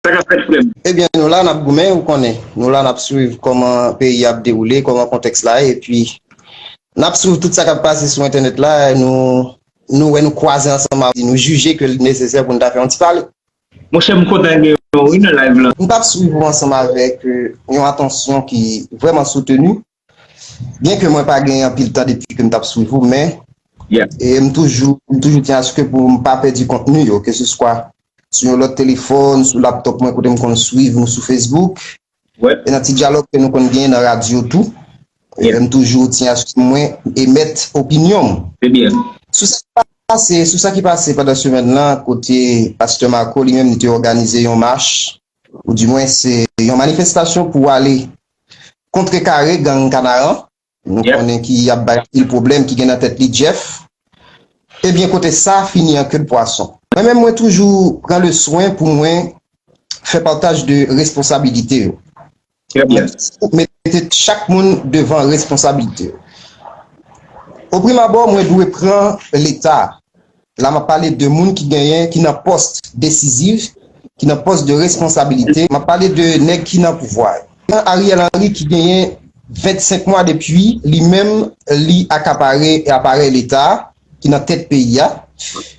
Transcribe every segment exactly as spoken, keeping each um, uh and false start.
Sa k ap fèt, frè m? Ebyen, nou la, n ap goumen, ou konnen. Nou la, n ap swiv kòman peyi a ap dewoule, kòman kontèks la ye, epi n ap swiv tout sa k ap pase sou entènèt la, nou, nou wè, nou kwaze ansanm avè, nou jije ke l nesesè pou n ta fè yon ti pale. Monchè, m kontan gen w, wi, nan live lan. M t ap swiv ou ansanm avèk, euh, yon atansyon ki vrèman souteni. Byen ke mwen pa gen anpil tan depi ke m t ap swiv ou, men, yeah, e m toujou, m toujou tyen aske pou m pa pèdi kontni yo, keseswa sou yon lòt telefòn, sou laptòp mwen, kote m konn swiv nou sou Facebook, ouais, e nan ti dyalòg ke nou konn genyen nan radyo tou. E, yeah, m toujou tyen aske mwen emèt opinyon m. Se byen. Sou sa ki pase, sou sa ki pase pandan semèn lan, kote pastè Marco li menm li te òganize yon mach, ou dimwen se yon manifestasyon pou ale kontrekare gang Kanaran. Nou, yeah, konnen ki ap bay anpil pwoblèm, ki gen nan tèt li Jeff. Ebyen, kote sa fini an ke de pwason. Mwen menm, mwen toujou pran le swen pou mwen fè pataj de responsabilite yo. Trè byen. Mwen mete chak moun devan responsabilite yo. Oprimabò, mwen dwe pran Leta. La, m ap pale de moun ki genyen, ki nan pòs desiziv, ki nan pòs de responsabilite. M ap pale de nèg ki nan pouvwa yo. Nan Ariel Henry ki genyen vennsenk mwa depi li menm li akapare aparèy Leta a, ki nan tèt peyi a.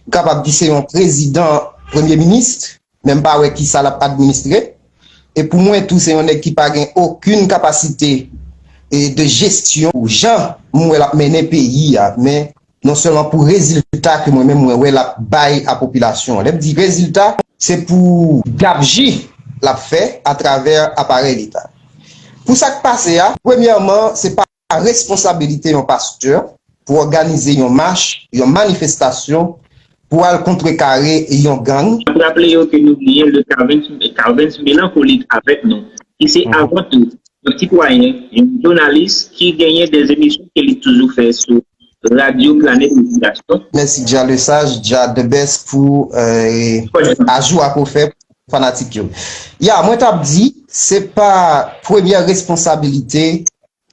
Ou kapab di se yon prezidan, premye minis, men m pa wè ki sa l ap administre. E pou mwen tou, se yon nèg ki pa gen okenn kapasite e de jesyon pou jan m wè l ap mennen peyi a, men non sèlman pou rezilta ke mwen menm mwen wè l ap bay a popilasyon an. Lè m di rezilta, se pou gabji l ap fè atravè aparèy Leta. Pou sa k pase a, premyèman, se pa responsabilite yon pastè pou òganize yon mach, yon manifestasyon pou al kontrekare yon gang. N ap raple yo ke nou genyen le Carvens, Carvens Melancolik avèk nou, ki se, mhm, avan tou yon sitwayen, yon jounalis ki genyen de emisyon ke li toujou fè sou Radyo Planet Motivasyon. Mèsi, Dja Lesage, Dja The Best, pou, euh, ajou a ke w fè pou fanatik yo. Ya, mwen t ap di, se pa premyè responsabilite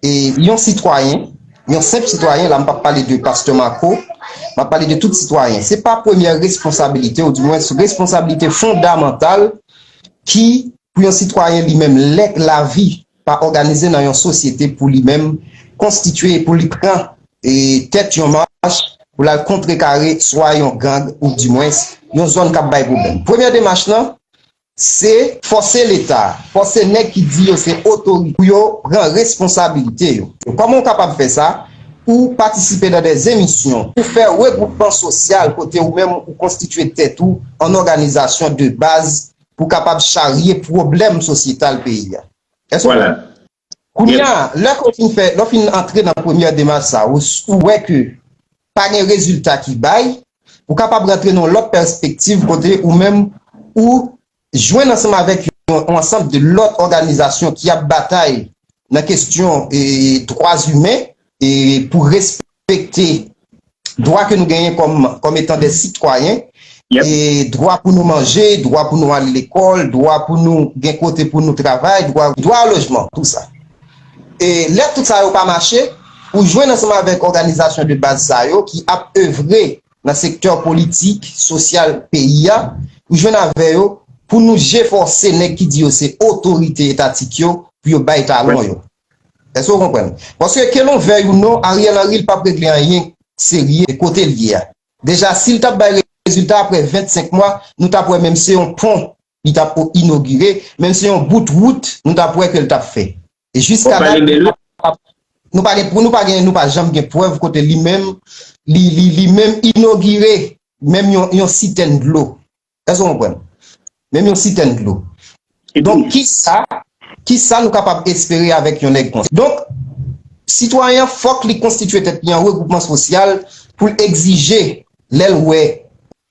e yon sitwayen, yon senp sitwayen, la m p ap pale de pastè Marco, m ap pale de tout sitwayen. Se pa premyè responsabilite, ou dimwen se responsabilite fondamantal ki pou yon sitwayen li menm, lè lavi pa òganize nan yon sosyete pou li menm konstitye, pou li pran e tèt yon mach, pou l al kontrekare swa yon gang ou dimwens yon zòn k ap bay pwoblèm. Premyè demach lan, se fòse Leta, fòse nèg ki di yo se otorite pou yo pran responsabilite yo. Kòman w kapab fè sa? Ou patisipe nan de emisyon, ou fè regwoupman sosyal kote ou menm ou konstitye tèt ou an òganizasyon de baz pou kapab charye pwoblèm sosyetal peyi a. Èske w konprann? Kounye a, lè ke w fin fè, lè w fin antre nan premyè demach sa, ou, ou wè ke pa gen rezilta ki bay, ou kapab rantre nan yon lòt pèspektiv kote ou menm ou jwenn ansanm avèk yon, yon ansanm de lòt òganizasyon ki ap batay nan kesyon, e, dwa imen e pou respekte dwa ke nou genyen kòm, kòm etan de sitwayen, e dwa pou nou manje, dwa pou nou ale lekòl, dwa pou nou gen kote pou nou travay, dwa, dwa a lojman, tou sa. E lè tout sa yo pa mache, ou jwenn ansanm avèk òganizasyon de baz sa yo ki ap evre nan sektè politik, sosyal peyi a, ou jwenn avè yo pou nou jefòse nèg ki di yo se otorite etatik yo pou yo bay talon yo. Èske w konprann? Paske ke l on vèy ou non, Ariel Henry li p ap regle anyen serye kote l ye a. Deja, si l t ap bay rezilta apre vennsenk mwa, nou t ap wè menm se yon pon li t ap inogire, menm se yon bout wout nou t ap wè ke l t ap fè. E jiska date, nou pa gen, nou pa gen, nou pa janm gen prèv kote li menm, li, li, li menm inogire menm yon, yon sitèn dlo. Èske w konprann? Menm yon sitèn dlo. Donk, kisa, kisa nou kapab espere avèk yon nèg konsa? Donk, sitwayen an fòk li konstitye tèt li an regwoupman sosyal pou l egzije, lè l wè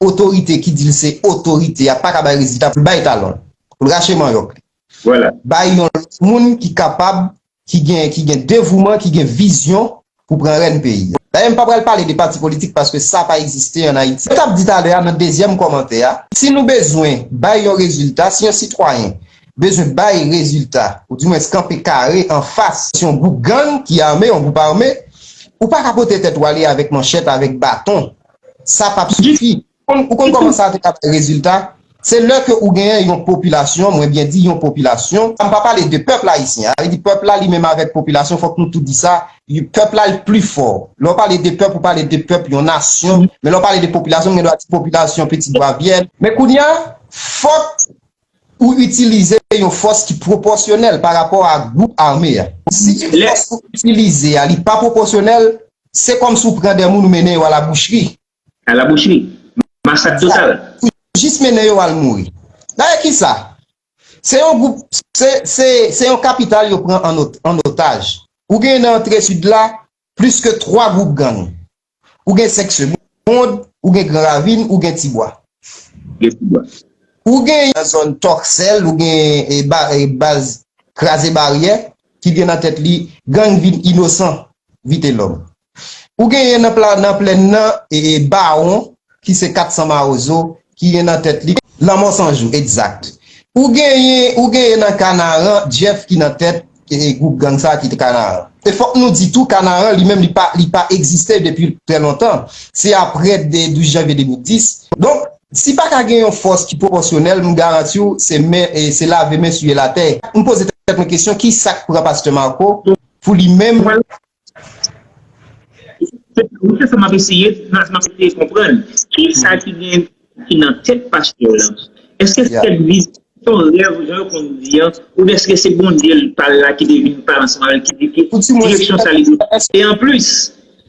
otorite ki di l se otorite a pa ka bay rezilta, pou l bay talon l, pou l rache manyòk li. Bay yon lòt moun ki kapab, ki gen, ki gen devouman, ki gen vizyon pou pran rèn peyi a. Dayè, m pa pral pale de pati politik paske sa pa egziste ann Ayiti. Mwen t ap di talè a nan dezyèm kòmantè a, si nou bezwen bay yon rezilta, si yon sitwayen bezwen bay rezilta, ou dimwens kanpe kare anfas yon gwoup gang ki ame, yon gwoup ame, ou pa ka pote tèt ou ale avèk manchèt, avèk baton. Sa p ap sifi. Ou konn, ou konn kòman sa te ka bay rezilta? Se lè ke ou genyen yon popilasyon, mwen byen di yon popilasyon, m pa pale de pèp ayisyen, sa vle di pèp la li menm avèk popilasyon, fòk nou tou di sa, pèp la li pli fò. Lè w pale de pèp, ou pale de pèp, yon nasyon, men lè w pale de popilasyon, m gen dwa di popilasyon Petit Bois Vierge. Men kounye a, fòk ou itilize yon fòs ki pwopòsyonèl pa rapò a gwoup ame a. Si fòs ou itilize a, li pa pwopòsyonèl, se kòmsi w pran de moun ou mennen yo a la bouchri. A la bouchri. Masak total. Ou jis mennen yo al mouri. Dayè kisa? Se yon gwoup, se, se, se yon kapital yo pran an, an otaj. Ou gen nan antre sid la, plis ke twa gwoup gang. Ou gen Senk Segond, ou gen Gran Ravin, ou gen Tibwa. Ou gen nan zòn Tòksèl, ou gen e, ba, e, baz Kraze Baryè, ki gen nan tèt li gang vin inosan, Vitelòm. Ou genyen nan, pla, nan plèn nan e, e Bawon, ki se Katsan Mawozo, ki gen nan tèt li Lanmò San Jou, egzak. Ou genyen, ou genyen nan Kanaran, Jeff ki nan tèt e, e gwoup gang sa ki te Kanaran. E fòk nou di tou, Kanaran li menm li pa, li pa egziste depi trè lontan. Se apre de douz janvye de mil dis. Donk, si pa ka gen yon fòs ki pwopòsyonèl, m garanti w, se men, e, se lave men siye latè. M poze tèt mwen kesyon, ki sa k pran pastè Marco pou li menm Se sa m ap eseye, m ap eseye konprann. Ki sa ki gen ki nan tèt pastè la? Èske se kèk vizyon, se yon rèv, jan yo konn di an, oubyen èske se Bondye l pa l la ki te vin pale ansanm avè l, ki di ki direksyon sa li dwe? E anplis,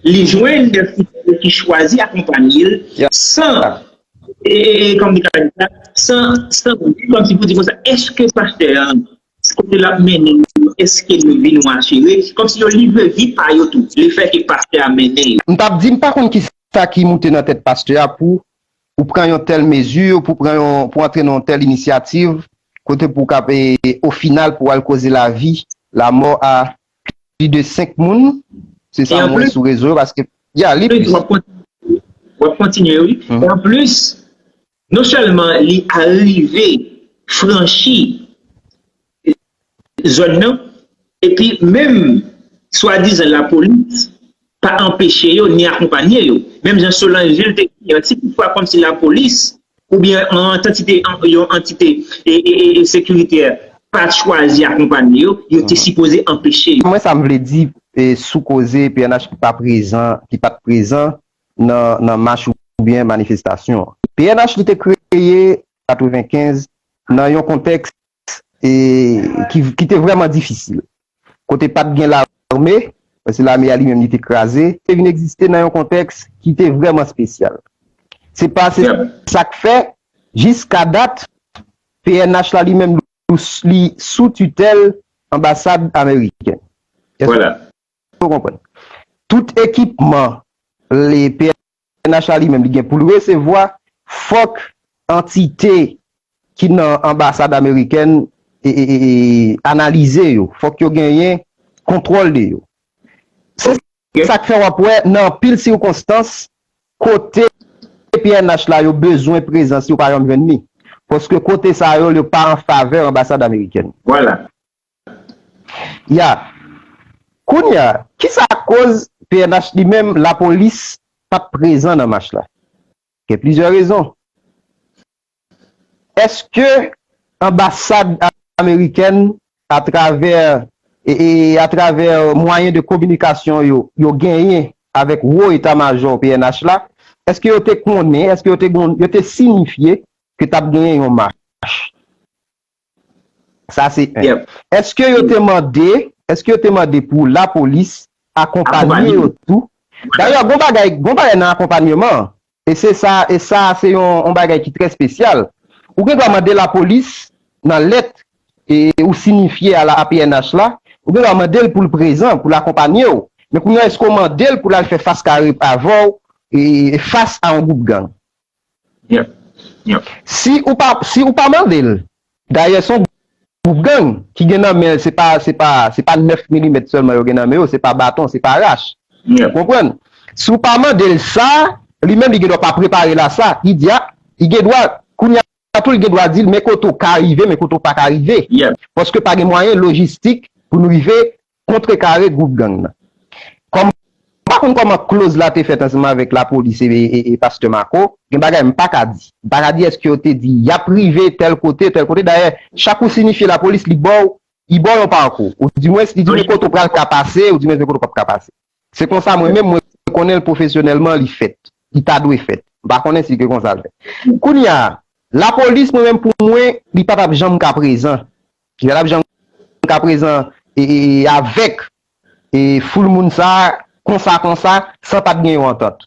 li jwenn de sitwayen ki chwazi akonpanye l san, e, e, e, kòm di sa, san, san di kòmsi pou di konsa, èske pastè an kote l ap mennen nou, èske nou vin ou asire, kòmsi yo livre vi pa yo tou, lefètke pastè a mennen yo. M t ap di, m pa konn kisa ki moute nan tèt pastè a pou ou pran yon tèl mezi, pou pran yon, pou antre nan yon tèl inisyativ, kote pou w ka, e, ofinal, pou w al koze lavi, lamò a plis de senk moun, se sa m wè sou rezo yo, paske, ya, li plis. W ap kontinye, wi. E anplis, non sèlman li arive franchi zòn nan, epi menm swadizan lapolis pa anpeche yo ni akonpanye yo. Menm jan Solange Gilles te di an, si toutfwa kòmsi lapolis oubyen an antite, yon antite e, e, e, e sekiritè pa t chwazi akonpanye yo, yo te sipoze anpeche yo. Mwen sa m vle di e, sou koze P N H ki pa prezan, ki pa t prezan nan, nan mach oubyen manifestasyon an. P N H li te kreye katrevenkenz nan yon kontèks e, ki, ki te vrèman difisil. Kote pa t gen lame, paske lame a li menm li te kraze, te vin egziste nan yon kontèks ki te vrèman espesyal. Se pa, se sa k fè, jiska dat, P N H la li menm li sou titèl anbasad ameriken. Èske w konprann? Tout ekipman le P N H la li menm li gen pou l resevwa, fòk antite ki nan anbasad amerikèn e, e, e, e, analize yo. Fòk yo genyen kontwòl de yo. Se sa k fè w ap wè nan anpil sikonstans kote P N H la yo bezwen prezans yo pa janm jwenn li. Paske kote sa yo, yo pa an favè anbasad amerikèn. Vwala. Ya. Kounye a, kisa k koz P N H li menm, lapolis, pa t prezan nan mach la? Gen plizyè rezon. Èske anbasad amerikèn, atravè, e, e, atravè mwayen de kominikasyon yo, yo genyen avèk wo eta majò P N H la, èske yo te konnen, èske yo te, yo te sinifye ke t ap genyen yon mach? Sa se en. Èske yo te mande, èske yo te mande pou lapolis akonpanye yo tou? Dayè, gon bagay, gon bagay nan akonpanyeman an, e se sa, e sa se yon, yon bagay ki trè espesyal. Ou gen dwa mande lapolis nan lèt e ou sinifye a la a P N H la, ou gen dwa mande l pou l prezan, pou l akonpanye w. Men kounye a, èske w mande l pou l al fè fas kare avè w e fas a yon gwoup gang? Si ou pa, si ou pa mande l, dayè se yon gwoup gang ki gen nan men l, se pa, se pa, se pa nèf milimèt sèlman yo gen nan men yo, se pa baton, se pa rach. Ou konprann? Si w pa mande l sa, li menm li gen dwa pa prepare l a sa. Li di a, li gen dwa, kounye a tou li gen dwa di l, men kote w ka rive, men kote w pa ka rive. Paske pa gen mwayen lojistik pou nou rive kontrekare gwoup gang nan. Kòm pa konn kòman kloz la te fèt ansanm avèk lapolis e, e, e pastè Marco. Gen bagay m pa ka di. M pa ka di èske yo te di y ap rive tèl kote, tèl kote. Dayè, chak ou sinifye lapolis, li ba w, li ba w yon pakou. Ou di mwens, li di men kote w pral ka pase, ou di men kote w p ap ka pase. Se konsa mwen menm, mwen konnen l pwofesyonèlman, li fèt. Li ta dwe fèt. M pa konnen si ke konsa l fèt. Kounye a, lapolis, mwen menm pou mwen, li pa t ap janm ka prezan. Li pa t ap janm ka prezan e, e, e avèk e foul moun sa, konsa, konsa, san pa t gen yon antant.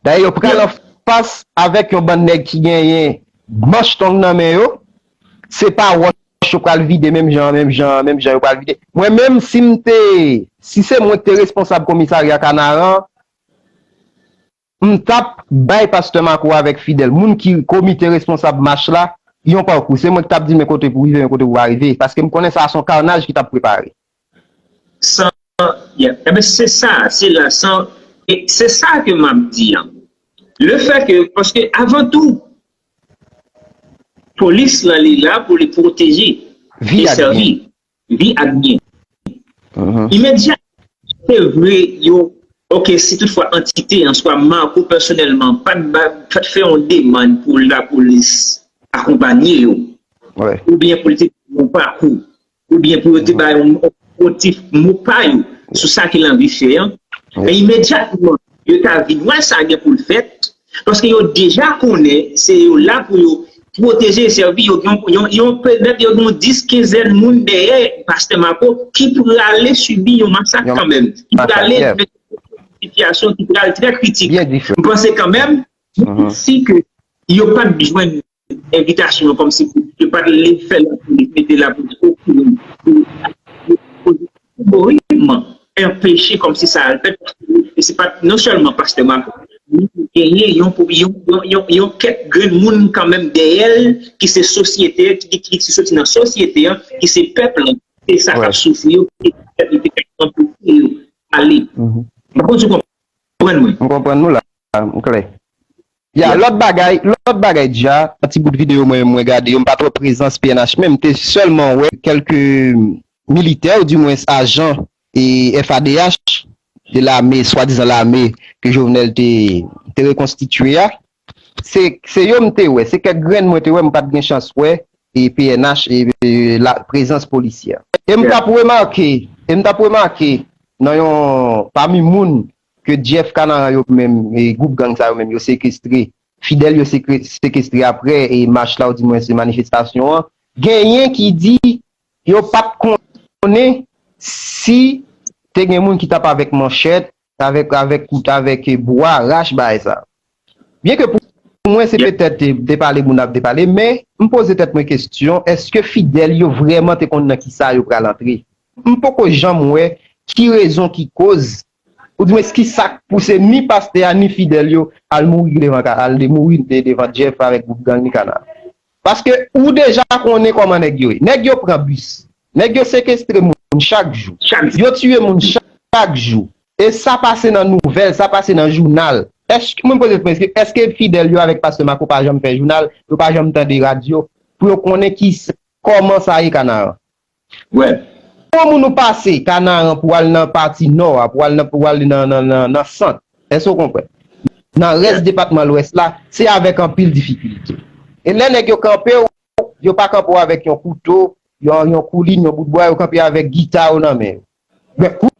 Dayè, yo pral anfas avèk yon bann nèg ki genyen manch tong nan men yo. Se pa wòch yo pral vide menm jan, menm jan, menm jan yo pral vide. Mwen menm, si m te, si se mwen ki te responsab komisarya Kanaran, m t ap bay pastè Marco avèk Fidèl, moun ki komite responsab mach la, yon pakou. Se mwen ki t ap di men kote pou rive, men kote pou pa rive. Paske m konnen sa se yon kanaj ki t ap prepare. San, yeah. Ebyen, se sa, se la, san, e se sa ke m ap di an. Le fè ke, paske avan tou, polis lan li la pou li pwoteje e sèvi vi ak byen. Imedyatman, se vre, yo, oke, si toutfwa antite an, swa Marco pèsonèlman, pa t ba, pa t fè yon demann pou lapolis akonpanye yo, oubyen pou l te yon pakou, oubyen pou yo te bay yon, yon ti mo pa yo sou sa ke l anvi fè an, men imedyatman, yo ta vin wè sa gen pou l fèt, paske yo deja konnen se yo la pou yo pwoteje e sèvi. Yo gen yon, yon, yon, petèt yo gen yon dis, kenz moun dèyè pastè Marco ki prale sibi yon masak kanmenm, ki prale nan yon sitiyasyon ki pral trè kritik. M panse kanmenm, si ke yo pa t jwenn envitasyon an kòmsi pou yo pa t vle fè lapolis, mete lapolis okouran pou kategorikman anpeche kòmsi sa al fèt, paske se pa t non sèlman pastè Marco, men genyen yon, yon, yon, yon, yon kèk grenn moun kanmenm dèyè l ki se sosyete, ki, ki, ki soti nan sosyete an, ki se pèp lan, se sa k ap soufri yo, ki te anpeche yo ale. M pa konn si w konprann mwen. M konprann nou la, m klè. Ya, lòt bagay, lòt bagay dja, nan ti bout videyo mwen, mwen gade yo, m pa twò prezans P N H menm, m te sèlman wè kèlke militè, ou dimwens ajan e F A D H, de lame, swadizan lame ke Jovenel te, te rekonstitye a. Se, se yo m te wè, se kèk grenn mwen te wè, m pa t gen chans wè e P N H e, e la, prezans polisye a. E m t ap remake, e m t ap remake nan yon, pami moun ke Jeff Kanaran yo menm, e gwoup gang sa yo menm, yo sekestre, fidèl yo sekre-, sekestre apre e mach la, ou dimwens manifestasyon an, genyen ki di yo pa t konnen si te gen moun ki t ap avèk manchèt, avèk, avèk kout, avèk bwa, rach, bagay sa. Byenke pou mwen se petèt de, de pale moun ap depale, men m poze tèt mwen kesyon, èske fidèl yo vrèman te konn nan kisa yo pral antre? M poko janm wè ki rezon ki koz, ou dimwens ki sa k pouse ni pastè a ni fidèl yo al mouri devan ka, al de mouri de, devan Jeff avèk gwoup gang li Kana. Paske ou deja konnen kòman nèg yo ye. Nèg yo pran bis. Nèg yo sekestre moun chak jou. Yo tiye moun chak jou. E sa pase nan nouvèl, sa pase nan jounal. Èske, mwen poze tèt mwen, èske, èske fidèl yo avèk pastè Marco pa janm fè jounal, yo pa janm tande radyo, pou yo konnen ki, kòman sa ye Kanaran? Yon moun ou pase Kanaran pou al nan pati nò a, pou al nan, pou al nan, nan, nan, nan sant. Èske w konprann? Nan rès depatman Lwès la, se avèk anpil difikilte. E lè nèg yo kanpe w, yo pa kanpe w avèk yon kouto, yon, yon koulin, yon bout bwa, yo kanpe avèk gita yo nan men yo. Men, kou-,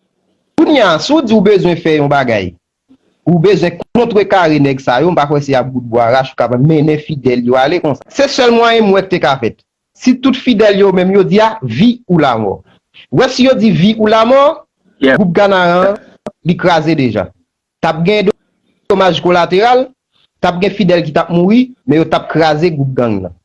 kounye a, si w di w bezwen fè yon bagay, ou bezwen kontrekare nèg sa yo, m pa kwè se ak bout bwa rach ou kapab mennen fidèl yo ale konsa. Se sèl mwayen m wè k te ka fèt. Si tout fidèl yo menm yo di a, vi ou lamò. Ou wè si yo di vi ou lamò, gwoup Kanaran an, li kraze deja. T ap gen domaj kolateral, t ap gen fidèl ki t ap mouri, men yo t ap kraze gwoup gang nan.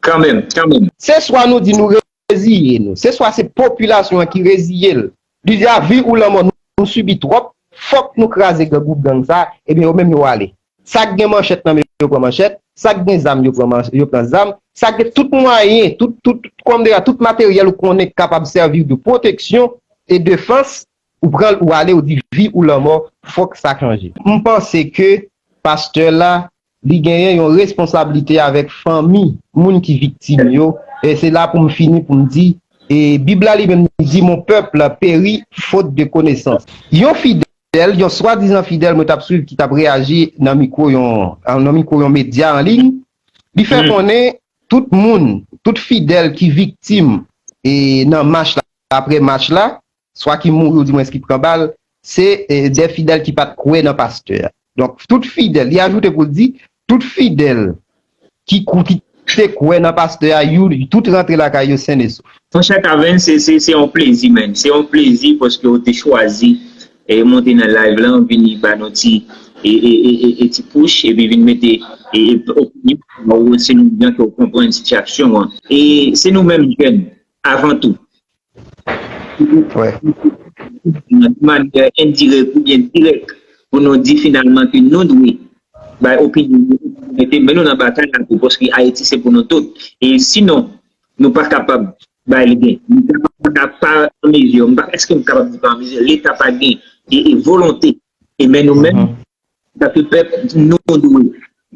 Kanmenm, kanmenm. Se swa nou di nou reziye nou, se swa se popilasyon an ki reziye l. Li di a vi ou lanmò, nou, nou sibi twòp, fòk nou kraze gwoup gang sa, ebyen yo menm yo ale. Sa k gen manchèt nan men yo pran manchèt, sa k gen zam yo pran, yo pran zam, sa k gen tout mwayen, tout, tout, tout, kòm de tout materyèl ou konnen k kapab sèvi de pwoteksyon e defans, ou pran l, ou ale, ou di vi ou lanmò, fòk sa chanje. M panse ke pastè la, li genyen yon responsablite avèk fanmi moun ki viktim yo, e se la pou m fini pou m di, e Bib la li menm li di, mon peuple périt faute de connaissance. Yon fidèl fidèl, yon swadizan fidèl mwen t ap swiv ki t ap reyaji nan mikwo yon, nan mikwo yon medya an liy. Li fè konnen tout moun, tout fidèl ki viktim e nan mach la, apre mach la, swa ki mouri oudimwens ki pran bal, se e, de fidèl ki pa t kwè nan pastè a. Donk, tout fidèl, li ajoute pou l di, tout fidèl ki, kou- ki te kwè nan pastè a, yo tout rantre lakay yo sen e sof. Monchè Kaven, se se se yon plezi menm. Se yon plezi paske w te chwazi e monte nan live lan, vini ba nou ti e, e, e, e, e ti pouch, epi vin mete e, e, opinyon ou, se nou jan ke w konprann sitiyasyon an. E se nou menm jèn, avan tou. Wè. Nan mannyè endirèk oubyen dirèk pou nou di finalman ke nou dwe bay opinyon nou, mete men nou nan batay la tou, paske Ayiti se pou nou tout. E sinon, nou pa kapab bay li gen. Nou pa kapab pa an mezi, nou pa, èske nou kapab di pa an mezi? Leta pa gen e, e volonte. E men nou menm, tanke pèp, nou dwe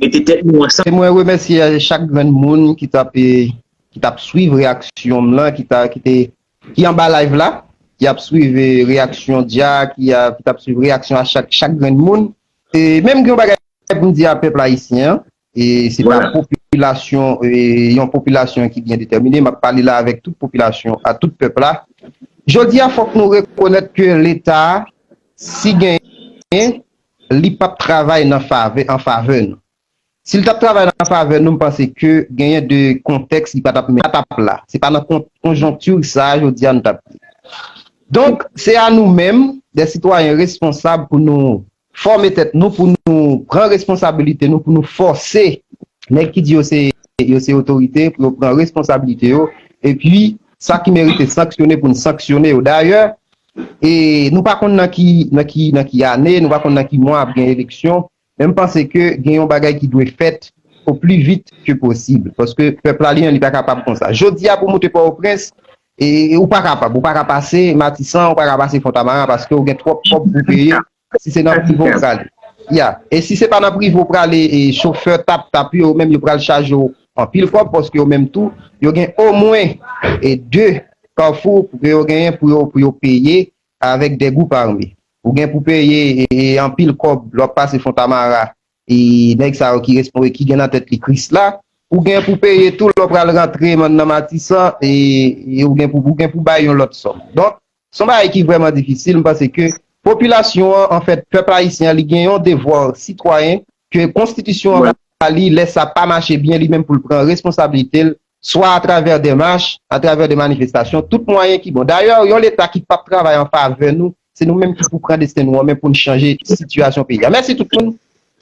mete tèt nou ansanm. E mwen remèsye chak grenn moun ki t ap, e, ki t ap swiv reyaksyon m lan, ki ta, ki te, ki anba live la, ki ap swiv e, reyaksyon Dja, ki, a, ki t ap swiv reyaksyon a chak, chak grenn moun. E menm gen yon bagay pou m di a pèp ayisyen an, e se pa Vwala. popilasyon, e, yon popilasyon ki byen detèmine, m ap pale la avèk tout popilasyon, a tout pèp la. Jodi a, fòk nou rekonèt ke Leta, si genyen, li p ap travay nan favè, an favè nou. Si l t ap travay nan favè nou, m panse ke genyen de kontèks li pa t ap, pa t ap la. Se pa nan kon, konjonkti sa a jodi a nou t ap ye. Donk, se a nou menm, de sitwayen responsab, pou nou fòme tèt nou, pou nou pran responsabilite nou, pou nou fòse nèg ki di yo se, yo se otorite, pou yo pran responsabilite yo, epi sa ki merite sanksyone, pou nou sanksyone yo. Dayè, e nou pa konn nan ki, nan ki, nan ki ane, nou pa konn nan ki mwa ap gen eleksyon, men m panse ke gen yon bagay ki dwe fèt o pli vit ke posib, paske pèp la li menm li pa kapab konsa. Jodi a pou moute Pòtoprens, e, e ou pa kapab, ou pa ka pase Matisan, ou pa ka pase Fontamara, paske ou gen twòp kòb pou peye, si se nan Privo ou prale. Ya, e si se pa nan Privo ou prale, e chofè tap tap yo, yo menm yo pral chaje w anpil kòb, paske yo menm tou, yo gen omwen e de kafou pou ke yo genyen pou yo, pou yo peye avèk de gwoup ame. Ou gen pou peye e, e, anpil kòb lè w ap pase Fontamara, e nèg sa yo ki respon-, ki gen nan tèt li Krisla. Ou gen pou peye tou lè w pral rantre nan, nan Matisan, e, e ou gen pou, ou gen pou bay yon lòt sòm. Donk, se yon bagay ki vrèman difisil. M panse ke popilasyon an, anfèt, pèp ayisyen an, li gen yon devwa sitwayen ke konstitisyon an ba li, lè sa pa mache byen, li menm pou l pran responsabilite l, swa atravè de mach, atravè de manifestasyon, tout mwayen ki bon. Dayè, yon Leta ki p ap travay an favè nou, se nou menm ki pou pran desten nou an men pou n chanje sitiyasyon peyi a. Mèsi tout moun.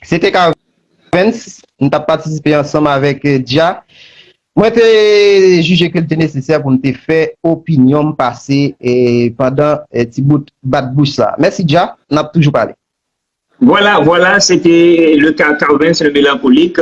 Se te Carvens, nou t ap patisipe ansanm avèk, eh, Dja. Mwen te jije ke l te nesesè pou n te fè opinyon m pase, eh, pandan, eh, ti bout bat bouch sa. Mèsi Dja, n ap toujou pale. Voilà, voilà, c'était le Car-, Carvens le mélancolique.